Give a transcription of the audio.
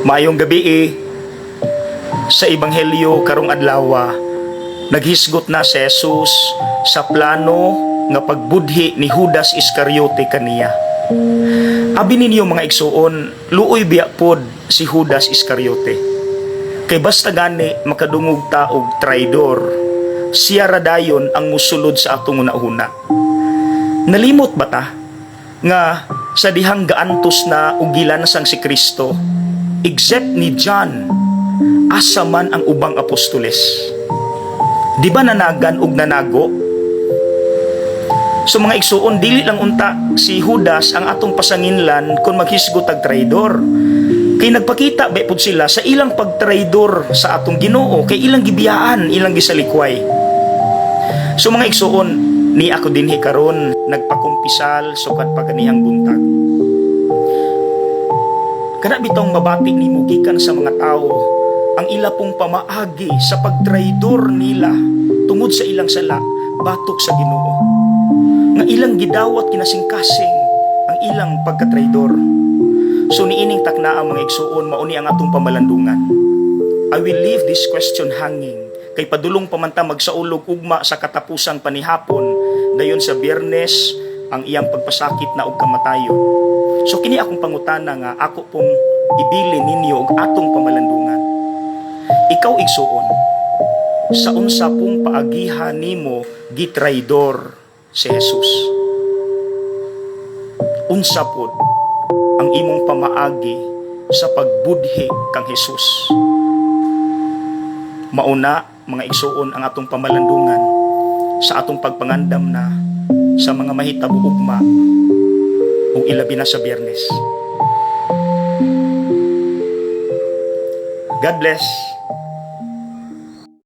Maayong gabii. Sa ebanghelyo karong adlaw, naghisgot na si Jesus sa plano nga pagbudhi ni Judas Iscariote kaniya. Abi ninyo, mga igsuon, luoy biya pod si Judas Iscariote. Kay basta gani makadungog ta og traidor, siya ra dayon ang musulod sa atong una-una. Nalimot ba ta nga sa dihang gaantos na og gilansang si Kristo, except ni John, asa man ang ubang apostoles? Di ba nanagan og nanago? So mga igsuon, dili lang unta si Judas ang atong pasanginlan kung maghisgot ag traidor. Kay nagpakita ba pud sila sa ilang pagtraidor sa atong Ginoo, kay ilang gibiyaan, ilang gisalikway. So mga igsuon, ni ako dinhi karon nagpakumpisal sukad pa ganihang buntag. Kana bitong mabati nimo gikan sa mga tawo ang ila pong pamaagi sa pagtraidor nila tungod sa ilang sala batok sa Ginoo. Nga ilang gidawat kinasingkasing ang ilang pagkatraidor. So niining takna, mga igsuon, mauni ang atong pamalandungan. I will leave this question hanging kay padulong pa man ta magsaulog ugma sa katapusang panihapon, dayon sa Biyernes ang iyang pagpasakit na og kamatayon. So kini akong pangutana nga ako pong ibili ninyo og atong pamalandungan. Ikaw, igsuon, sa unsa pong paagiha nimo gitraidor si Jesus? Unsa pod ang imong pamaagi sa pagbudhi kang Jesus? Mauna, mga igsuon, ang atong pamalandungan sa atong pagpangandam na sa mga mahitabo ugma ug ilabi na sa Biyernes. God bless.